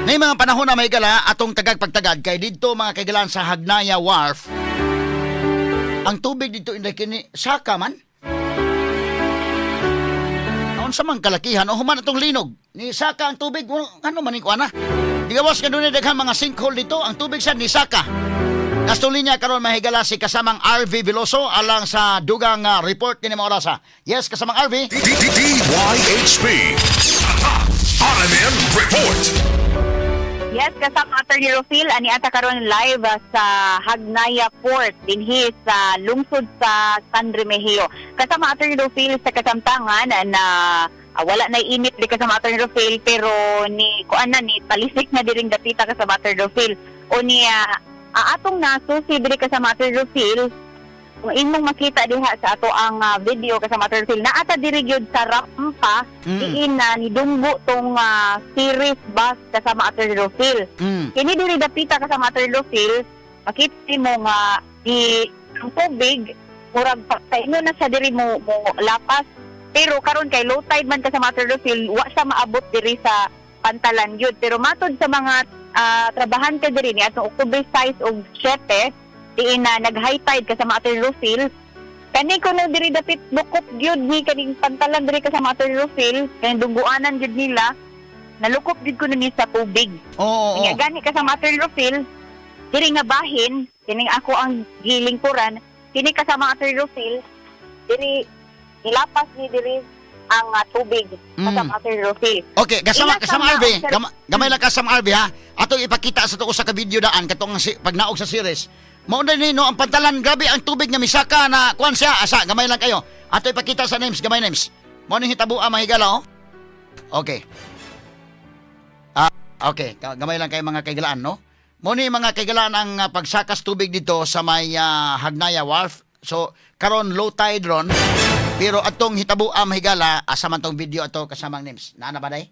Nay mga panahon na, mahigala, atong tagag pagtagad kay didto, mga kaigalan, sa Hagnaya Wharf, ang tubig dito, inday, kini saka man. Unsa man kalakihan o human atong linog ni saka ang tubig, ano man ni kuana. Di gawas nga dunay daghan mga sinkhole dito, ang tubig sa ni saka. Nasa linya karon, mahigala, si kasamang RV Veloso alang sa dugang report kini mga orasa. Yes, kasamang RV. DYHP. RMN Report. Yes, kasama Attorney Rufil, ani ata karon live sa Hagnaya Port dinhi sa lungsod sa San Remigio. Kasama Attorney Rufil, sa kasamtangan na wala na init di, kasama Attorney Rufil, pero ni kuan na ni talisik na diring dapita, kasama Attorney Rufil. O niya atong nasusi diri, kasama Attorney Rufil, kung imong makita diha sa ato ang video, kasama Attorney Rufil, naata diri gyud sa rampa diin na nidunggo tong series bus, kasama Attorney Rufil. Kini diri dapita, kasama Attorney Rufil, makita mo nga di ang tubig murag sa na siya diri mo lapas. Pero karon kay low tide man, kasama Attorney Rufil, wa siya maabot diri sa pantalan gyud. Pero matod sa mga trabahante diri ni atong October 6 ug 7 diin na nag high tide, kasama Attorney Rufil, kani kuno diri dapit lukop gyud ni kaning pantalan diri, kasama Attorney Rufil, kay dungguanan gyud nila, nalukop gyud kuno ni sa tubig. Oo, oo. Nga gani, kasama Attorney Rufil, diri nga bahin, kining ako ang gilingkuran, kini, kasama Attorney Rufil, diri nilapas ni diri ang tubig, kasama Attorney Rufil. Okay, kasama Ila sa kasama mga RV, gamay lang, kasama RV, ha. Atong ipakita sa to usa ka video daan katong si, pagnaog sa series. Mao na ni no ang pantalan, grabe ang tubig nga misaka na kuan siya, asa gamay lang kayo. Ato ipakita sa names, gamay names. Mao ning hitabo, mahigala oh. Okay. Ah, okay, gamay lang kayo, mga kaigalaan, no. Mao ni, mga kaigalaan, ang pagsakas tubig dito sa may Hagnaya Wharf. So karon low tide ron. Pero atong hitabo, mahigala, asa man tong video ato, kasamang names? Naa na ba day?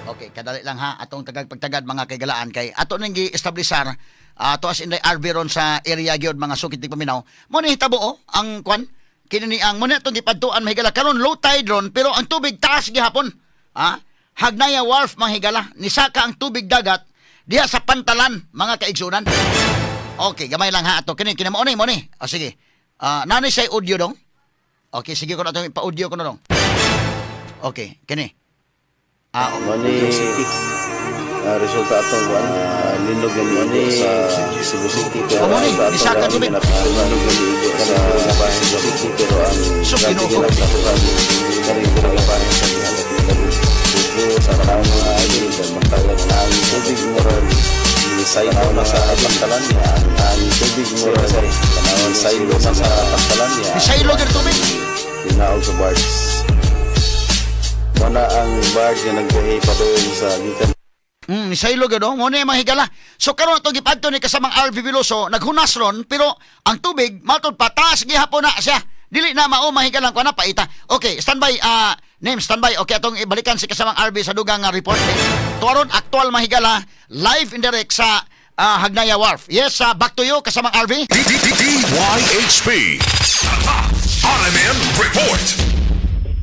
Okay, kadali lang ha atong tagag pagtagad, mga kaigalaan, kay ato nang gi-establisar ato as inday RV ron sa area gyud, mga sukit ni paminaw. Mo ni hitabo oh, ang kwan kini ni ang mo ni atong gipadtuan, mahigala, karon low tide ron pero ang tubig taas gihapon. Ha? Hagnaya Wharf, mga higala, nisaka ang tubig dagat diha sa pantalan, mga kaigsunan. Okay, gamay lang ha ato kini kini mo ni. O sige. Ah, nanay say audio dong. Okay, sige ko na atong ipa-audio ko na dong. Okay, kini. Ah, Mani resulta atong kuan linog nga niigo sa Cebu City pero Oh, mani, resulta atong nisaka tubig. Linog nga niigo sa Cebu City pero ang So, grabe Ginoo. ginaglakuhan kaning pinagabahin sa dito sa tanawon mga idol bantayan ang tubig murag saylo na sa pantalan niya, ang tubig murag tanawon saylo na sa pantalan niya. Nisaylo gyud tubig. Ginaog sa barge. Muna ang barge nga nagbiyahe padung sa gikan Nisaylo gyud oh. Mo ni, mga higala. So karon itong gipadto ni kasamang RV Veloso, naghunas ron pero ang tubig matud pataas gihapon na siya. Dili na mao, mahigalang ko na paita. Okay, standby, name standby. Okay, atong ibalikan si kasamang RV sa dugang report. Eh. Tuaron aktual, mahigala, live in direct sa Hagnaya Wharf. Yes, back to you, kasamang RV. DYHP. RMN Report.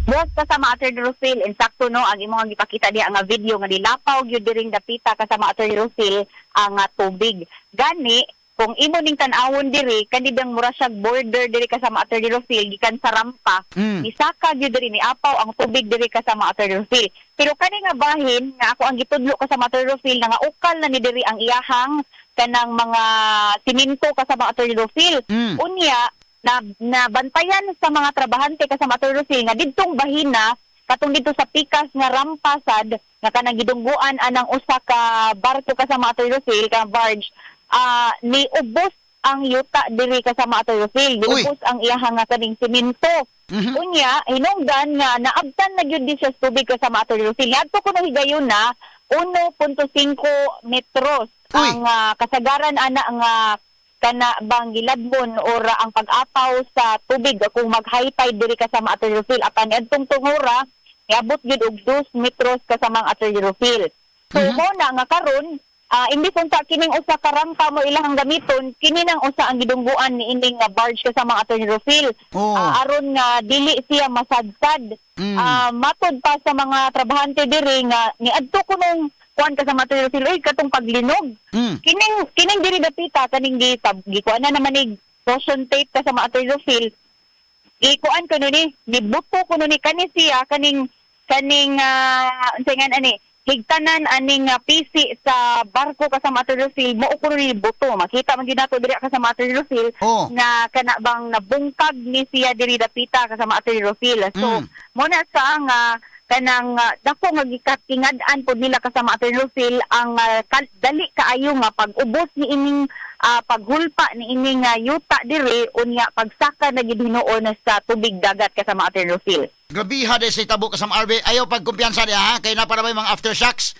Yes, kasama Attorney Rufil, insakto no ang imong gipakita diha nga video nga nilapaw gyud diring dapita, kasama Attorney Rufil, ang tubig. Gani kung imo ning tan-awon diri kani bang mura siya border diri, kasama Attorney Rufil, gikan sa rampa, nisaka gyud diri, niapaw ang tubig diri, kasama Attorney Rufil. Pero kani nga bahin nga ako ang gitudlo, kasama Attorney Rufil, nga ukal na ni diri ang iyahang kanang mga simento, kasama Attorney Rufil. Unya na nabantayan sa mga trabahante, kasama Attorney Rufil, nga didtong bahina katong dito sa pikas nga rampa sad nga kanang gidungguan anang usa ka barko, kasama Attorney Rufil, ka barge, ni ubos ang yuta diri, kasama Attorney Rufil, Uy. niubos ang iyahang nga kaning simento. Unya hinungdan nga naabtan na gyud di siya sa tubig, kasama Attorney Rufil. Ngadto kuno higayon na 1.5 metros Uy. ang kasagaran ana nga kana bang giladbon or ang pag-apaw sa tubig kung mag high tide diri, kasama Attorney Rufil, apan adtong tungura niabot gyud og 2 metros, kasamang Attorney Rufil. So mo na nga karon imbis unta kining usa ka rampa mo ilahang gamiton, kini nang usa ang gidungguan ni ining nga barge, kasamang Attorney Rufil. Aron nga dili siya masadsad. Matod pa sa mga trabahante diri nga niadto ko nung kuan kasama Attorney Rufil, oy, katong paglinog. Kining diri dapita, kaning gi gikuan na naman ni caution tape kasama Attorney Rufil. Gikuan kuno ni, nibuto kuno ni kani siya kaning kaning unsay nga ani higtanan aning PC sa barko kasama Attorney Rufil, mao kuno ni buto. Makita man gyud nato diri kasama Attorney Rufil nga kana bang nabungkag ni siya diri dapita kasama Attorney Rufil. So mo na sa nga kanang dako nga gikatingad-an pod nila kasama Attorney Rufil ang dali kaayo nga pag-ubos ni ining paghulpa ni ining yuta diri, unya pagsaka na gid hinuon sa tubig dagat kasama Attorney Rufil. Grabiha de sa itabo kasama RB. Ayaw pagkumpiyansa niya ha. Kay na para may mga aftershocks.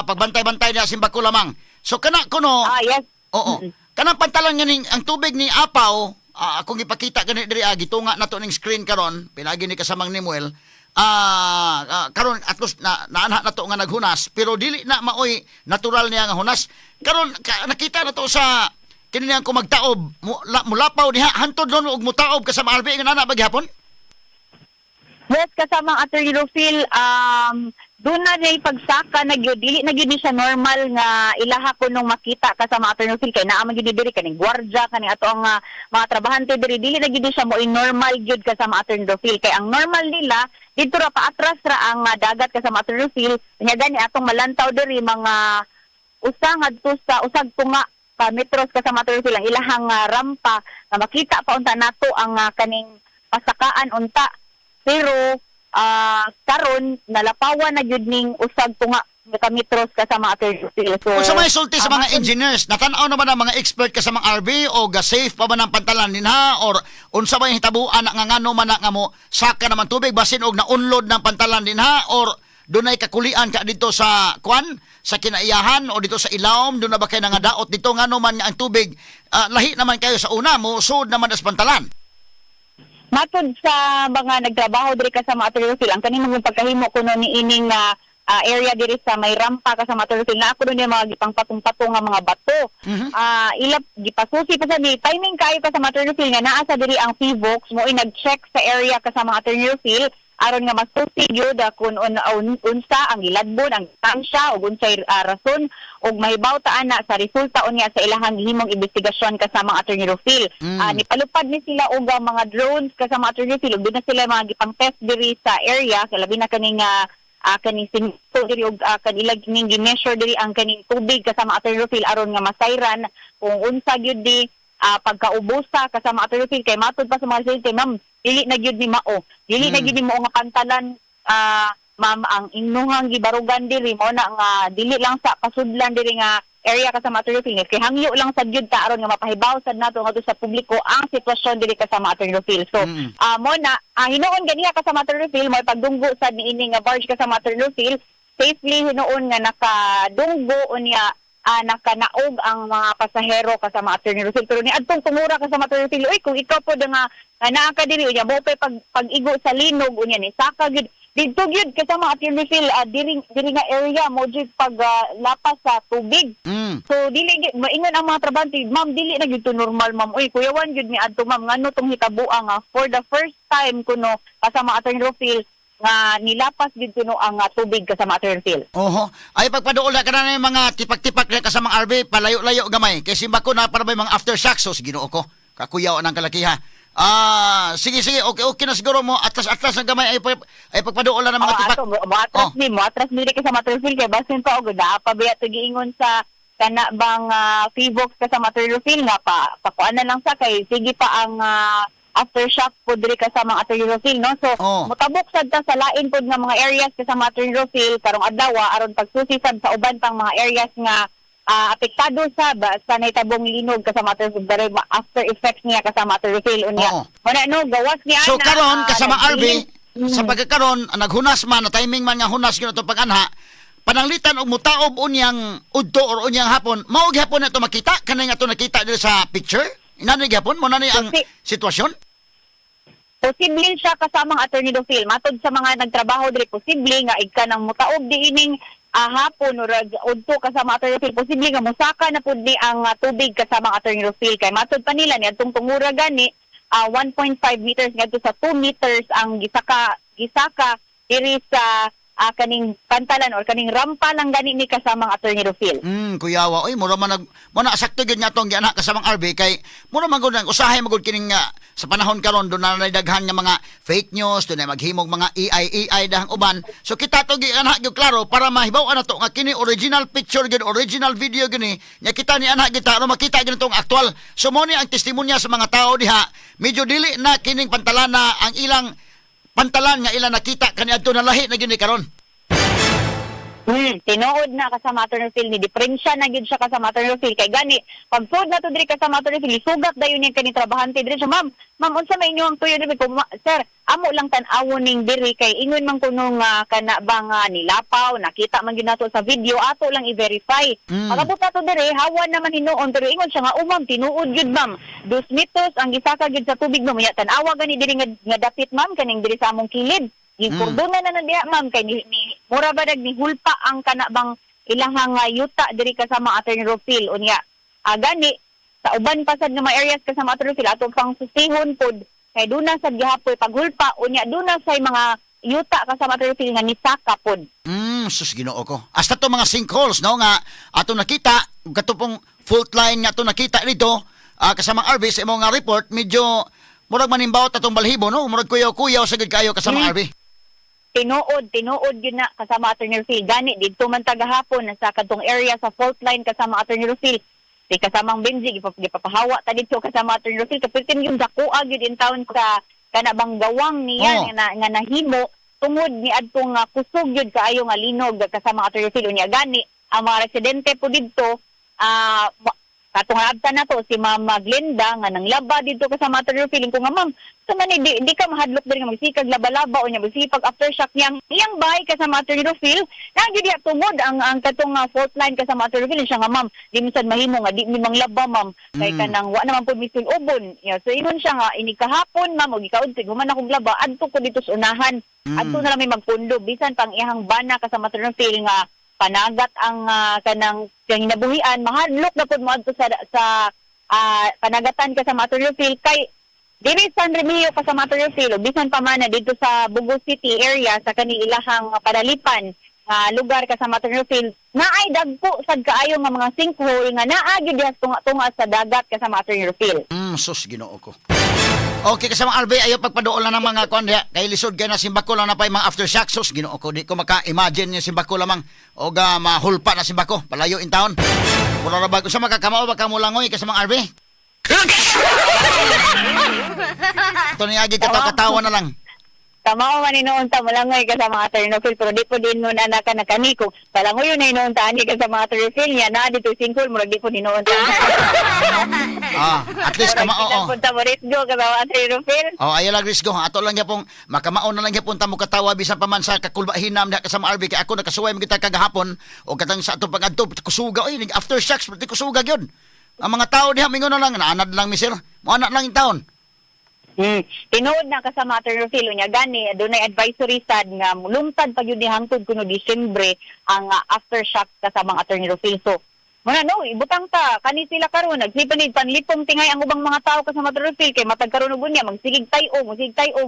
Pagbantay-bantay niya simbako lamang. So kana kuno. Ah, yes. Oo. Kanang pantalan nga ning ang tubig ni Apaw, akong ipakita gani diri, gitunga nato ning screen karon, pinagi ni kasamang Nimuel. Karon at least na naanha nato nga naghunas, pero dili na maoy natural niya nga hunas. Karon nakita na to sa kini niyang kumagtaob, mulapaw diha hantod ron og mutaob kasama RB nga nana ba gihapon? Yes, kasama ang Attorney Rufil, doon na niya pagsaka na gyud, dili na gyud ni siya normal nga ilaha ko nung makita kasama Attorney Rufil kay naa man gyud diri kaning gwardiya, kaning ato ang mga trabahante diri, dili na gyud ni siya mo normal gyud kasama Attorney Rufil kay ang normal nila didto ra paatras ra ang dagat kasama Attorney Rufil. Nya gani atong malantaw diri mga usa ngadto sa usag tunga ka metros kasama Attorney Rufil ang ilahang rampa nga makita pa unta nato ang kaning pasakaan unta, pero karon nalapawan na gyud ning usag tunga ka metros kasama Attorney Rufil. So Kung sa may sulti sa mga matun- engineers, natan-aw na ba ng mga expert ka sa mga RB o ga safe pa ba ng pantalan dinha or unsa ba yung hitabuan nga ngano man na nga mo saka naman tubig basin og naunlod ng pantalan dinha or dunay kakulian ka dito sa kwan sa kinaiyahan o dito sa ilawom, doon na ba kay nangadaot dito, ngano man nga ang tubig lahi naman kayo sa una mo sud naman as pantalan? Matod sa mga nagtrabaho diri kasama Attorney Rufil, ang kaning mga pagkahimo kuno ni ining area diri sa may rampa kasama Attorney Rufil, na ako ni mga gipangpatong-patong nga mga bato. Ila gipasusi pa sa ni timing kayo kasama Attorney Rufil nga naa sa diri ang PHIVOLCS mo nag-check sa area kasama Attorney Rufil aron nga masusi gyud kung unsa ang giladbon ang tansya ug unsay rason ug mahibaw ta ana sa resulta unya sa ilahang gihimong investigasyon kasama ang Attorney Rufil. Nipalupad ni sila og mga drones kasama Attorney Rufil ug doon na sila mga gipang-test diri sa area, labi na kaning kaning sinto diri og kanila kining gi-measure diri ang kaning tubig kasama Attorney Rufil aron nga masayran kung unsa gyud di pagkaubusa kasama Attorney Rufil kay matod pa sa mga residente, "Ma'am, dili na gyud ni mao, dili na gyud ni mao nga pantalan, ma'am, ang inuhang gibarugan diri." Mo na nga dili lang sa pasudlan diri nga area kasama Attorney Rufil kay hangyo lang sad gyud ta aron nga mapahibaw sad nato ngadto sa publiko ang sitwasyon diri kasama Attorney Rufil. So mo na hinuon ganiha kasama Attorney Rufil mo pagdunggo sad niini nga barge kasama Attorney Rufil, safely hinuon nga nakadunggo, unya nakanaog ang mga pasahero kasama Attorney Rufil. Pero ni adtong tumura kasama Attorney Rufil, uy, kung ikaw po nga nga naa ka diri unya mo pay pag-igo sa linog, unya ni saka gyud didto gyud kasama Attorney Rufil, diri diri nga area mo gyud pag lapas sa tubig. So dili gyud maingon ang mga trabahante, "Ma'am, dili na gyud to normal, ma'am. Uy, kuyawan gyud ni adto, ma'am, ngano tong hitaboa nga for the first time kuno kasama Attorney Rufil nga nilapas gyud kuno ang tubig kasama Attorney Rufil." Oho. Ay pagpaduol na ka na yung mga tipak-tipak na kasamang RB, palayo-layo gamay. Kay simba ko na para may mga aftershocks. So, sige, Ginoo ko. Kakuyaw ng kalakiha. Sige, sige. Okay, okay na siguro mo. Atlas-atlas ang gamay. Ay pagpaduol na ng mga tipak. Ato, mo atras ni mo atras diri kasama Attorney Rufil kay basin pa og naa pa biya to giingon sa kana bang PHIVOLCS kasama Attorney Rufil nga pa pakuan na lang sa kay sige pa ang aftershock po diri kasama ang Attorney Rufil, no? So motabok sad ta sa lain pod nga mga areas kasama Attorney Rufil karong adlaw aron pagsusi sad sa uban pang mga areas nga apektado sa ba, sa nahitabong linog kasama Attorney Rufil, pero after effects niya kasama Attorney Rufil. Unya wala no gawas niya So na, karon kasama RB, sa pagkakaron naghunas man na timing man nga hunas gyud ato pag-anha, pananglitan og mutaob unyang udto or unyang hapon, mao gyapon na to makita kanang ato nakita diri sa picture. Inani gyapon mo na ni ang sitwasyon. Posible siya kasamang Attorney Rufil. Matod sa mga nagtrabaho diri, posible nga igka ng mutaob di ining hapon or udto kasama Attorney Rufil. Posible nga musaka na pud ni ang tubig kasama Attorney Rufil. Kay matod pa nila niadtong tungura gani 1.5 meters ngadto sa 2 meters ang gisaka gisaka diri sa kaning pantalan or kaning rampa lang gani ni kasamang Attorney Rufil. Kuyawa. Oy, mura man nag mo na sakto gyud nga tong giana kasamang RB kay mura man gud ang usahay man gud kining nga sa panahon karon do na daghan nga mga fake news, do na maghimog mga AI AI dahang uban. So kita to giana gyud klaro para mahibaw-an nato nga kini original picture gyud, original video gyud ni nya kita ni ana gyud ta aron makita gyud natong aktual. So mo ni ang testimonya sa mga tao diha, medyo dili na kining pantalana ang ilang pantalan nga ilang nakita kaniadto na lahi na gyud ni karon. Tinuod na kasama Attorney Phil ni diferensya na gyud siya kasama Attorney Phil kay gani pag sud na to diri kasama Attorney Phil, sugat dayon niya kani trabahante diri siya, "Ma'am, ma'am, unsa may inyo ang tuyo diri?" Ko, "Sir, amo lang tan-awon ning diri kay ingon man kuno nga kana ba nga nilapaw, nakita man gyud nato sa video, ato lang i-verify." Pag-abot nato diri, hawa naman hinuon, pero ingon siya nga, "Oh ma'am, tinuod gyud ma'am, 2 meters ang gisaka gyud sa tubig ma'am." Unya tan-awa gani diri nga dapit ma'am, kaning diri sa among kilid. Gikordona na na diha ma'am kay ni mura ba nag nihulpa ang kana bang ilahang yuta diri kasama Attorney Rofil. Unya gani sa uban pa sad nga mga areas kasama Attorney Rofil, ato pang susihon pod kay duna sad gihapoy paghulpa, unya duna say mga yuta kasama Attorney Rofil nga nisaka pod. Sus Ginoo ko. Hasta to mga sinkholes no nga ato nakita katong fault line nga ato nakita dito kasamang RV sa imong nga report, medyo murag manimbawot atong balhibo no, murag kuyaw-kuyaw sa gid kayo kasamang RV. Tinuod, tinuod yun na kasama Attorney Rufil. Gani, dito man tagahapon sa kadtong area sa fault line kasama Attorney Rufil. Di kasamang Benji, gipapahawa ta dito kasama Attorney Rufil. Kapitin yung dakuag yun in town sa kanabang gawang niya nga nahimo tungod ni adtong kusog yun kaayo nga linog kasama Attorney Rufil. Unya gani, ang mga residente po dito, katong abta na to si Ma'am Glenda nga nanglaba dito kasama Attorney Rufil ko nga, "Ma'am, sa man di ka mahadlok diri nga magsikag laba-laba?" Unya magsikag aftershock niyang iyang bahay kasama Attorney Rufil na gyud diha tungod ang katong fault line kasama Attorney Rufil. Siya nga, "Ma'am, di minsan mahimo nga di mi manglaba ma'am kay kanang wa naman pud misul ubon." Yeah, so ingon siya nga ini kahapon ma'am og ikaudto human akong laba, adto ko dito sa unahan, adto na lang may magpundo bisan pang iyang bana kasama Attorney Rufil nga panagat ang kanang kinabuhian, mahadlok na pud moadto sa panagatan kasama Attorney Rufil kay diri sa San Remigio kasama Attorney Rufil ug bisan pa man na dito sa Bogo City area sa kani ilahang padalipan nga lugar kasama Attorney Rufil, naay dagko sad kaayo nga mga sinkhole nga naa gyud diha tunga-tunga sa dagat kasama Attorney Rufil. Sus Ginoo ko. Okay kasama RV, ayo pagpaduol na ng mga kuan diha. Kay lisod kay na simbako lang na pa yung mga aftershock. Sus Ginoo ko, di ko maka-imagine yung simbako lamang og mahulpa na simbako palayo in town. Mura ra ba sa makakamao ba ka mulangoy kasama RV? Ito ni agi katawa na lang. Kamao man hinuon ta molangoy kasama Attorney Rufil, pero di po din mo na naka nakani kung palangoy na hinuon ta ani kasama Attorney Rufil niya na dito sinkhole, murag di po hinuon ta. Ah, at least Murag kamao. kita Oh. po ta mo go kasama Attorney Rufil. Oh, ayaw lang risgo. Ato lang gyapon makamao na lang gyapon ta mo katawa bisan pa man sa kakulbahinam diha kasama RV kay ako nakasuway man kita kagahapon o katang sa atong pag-adto kusuga oy, nag aftershocks pati kusuga gyud. Ang mga tao diha mingon na lang naanad lang mi sir. Mo lang in taon. Tinuod na kasama Attorney Rufil, unya gani dunay advisory sad nga lungtad pa gyud ni hangtod kuno Disyembre ang aftershock kasama ang Attorney Rufil. So muna no, ibutang ta kani sila karon nagsipanid panlipong tingay ang ubang mga tao kasama Attorney Rufil kay matag karon ug unya magsigig tay-og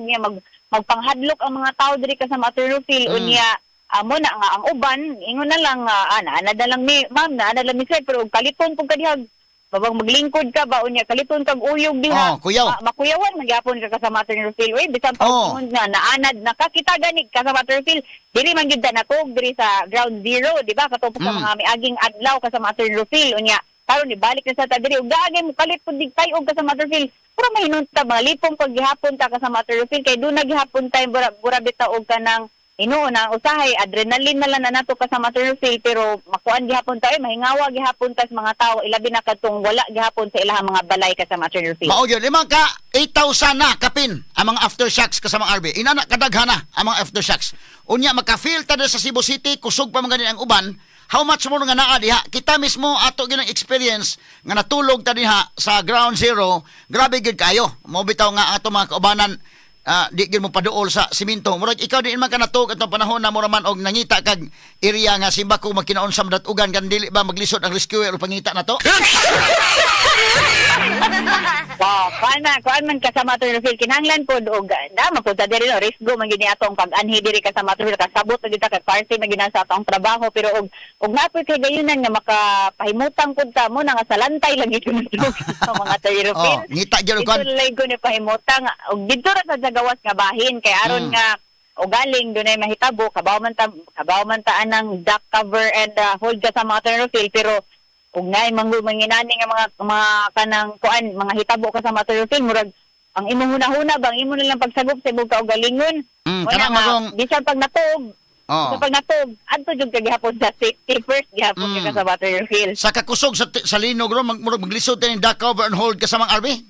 niya magpanghadlok ang mga tao diri kasama Attorney Rufil. Unya amo na nga ang uban ingon na lang nga naanad na lang mi ma'am, naanad lang mi sir, pero og kaliton pug kadihag babang maglingkod ka ba, unya kaliton kag uyog diha. Oh, kuyaw. Makuyawan magyapon ka kasama Attorney Rufil. Uy, bisan pa ingon nga naanad nakakita gani kasama Attorney Rufil, dili man gyud ta nakog diri sa ground zero, di ba? Katong sa mga miaging adlaw kasama Attorney Rufil, unya karon ibalik na sa ta diri ug gaagay mo kalit pud dig tay-og kasama Attorney Rufil. Pero mahinunta mga lipong pag gihapon ta kasama Attorney Rufil kay doon gihapon tay bura, bura bitaw og kanang hinuon ang usahay adrenaline na lang na nato kasama Attorney Rufil, pero makuan gihapon ta, eh, mahingawa gihapon ta sa mga tao, ilabi na kadtong wala gihapon sa ilahang mga balay kasama Attorney Rufil. Mao gyud limang ka 8,000 na kapin ang mga aftershocks kasama RB. Inana kadaghana ang mga aftershocks. Unya maka-feel ta sa Cebu City kusog pa man gani ang uban. How much more nga naa diha? Kita mismo ato ginang experience nga natulog ta diha sa ground zero. Grabe gyud kayo. Mo bitaw nga ato mga kaubanan. Di gyud mo paduol sa simento. Murag ikaw, di man ka natug atong panahon na mura man og nangita kag area nga simba ko magkinaon sa madatugan kan dili ba maglisod ang rescuer o pangita na to? Wow, kuan na, kuan man, kasama Attorney Rufil, kinahanglan pod og dama pod ta diri, no, risgo man gyud ni atong pag-anhi diri, kasama Attorney Rufil, kasabot na gyud ta kay parte man gyud na sa atong trabaho, pero og napoy kay gayunan nga makapahimutang pud ta mo na nga salantay lang gyud kuno sa mga Attorney Rufil. Oh, ngita gyud og kuan. Dito lang ko ni pahimutang og didto ra sa gawas nga bahin kay aron nga o galing dunay mahitabo, kabaw man ta anang duck cover and hold, kasama Attorney Rufil, pero ug naay manginani nga mga kanang kuan, mga hitabo, kasama Attorney Rufil, murag ang imong hunahuna bang imo na lang pagsagop sa imong kaugalingon. Mm, Mao kana na nga, bisan pag natuog, bisan pag natuog, adto jud ka gihapon sa safety first gihapon ka, kasama Attorney Rufil. Sa kakusog sa linog ro murag maglisod din duck cover and hold, kasamang RB.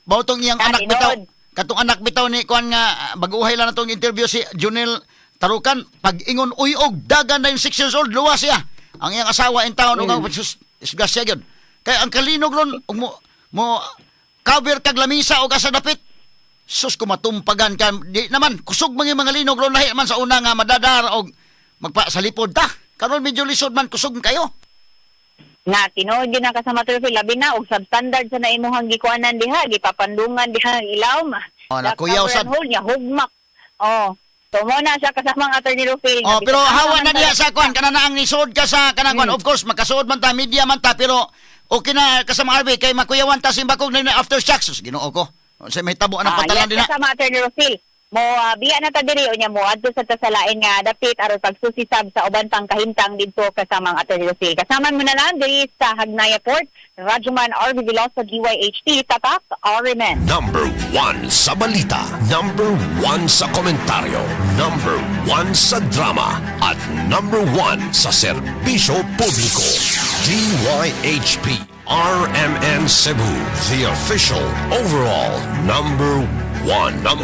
Bautong iyang Ah, anak bitaw. tinuod. Katong anak bitaw ni kuan nga baguhay lang natong interview si Junel Tarukan, pag ingon uyog dagan na yung 6 years old, luwas siya. Ang iyang asawa in town ug ang sus disgrasya gyud. Kay ang kalinog ron ug mo cover kag lamisa og asa dapit. Sus, kumatumpagan ka. Di naman, kusog mga mga linog ron, lahi man sa una nga madadar og magpa sa lipod ta. Karon medyo lisod man, kusog kayo. Na tinuod gyud na, kasama Attorney Rufil, labi na og substandard sa na imong gikuanan diha, gipapandungan diha ang ilaw. Oh, Duck nakuyaw cover sad. and hold niya hugmak. Oh. So mo na siya, kasamang Attorney Rufil, nga Oh, pero bisan asa hawa man na diha ta- sa kuan kana na ang nisod ka sa kanang kuan. Of course, makasuod man ta, media man ta, pero okay na, kasama RB, kay makuyawan ta simbakog na aftershocks. Sus, Ginoo ko. Sa may tabo anang Ah, pantalan yes, din na. kasama Attorney Rufil. Mo biya na ta diri unya mo adto sa tasalain nga dapit aron pagsusisab sa uban pang kahimtang didto, kasamang Attorney Rufil. Kasama mo na lang diri sa Hagnaya Port, Rajuman RB Velosa, DYHT, Tatak, RMN. Number 1 sa balita. Number 1 sa komentaryo. Number 1 sa drama. At number 1 sa serbisyo publiko. DYHP RMN Cebu. The official overall number 1. Number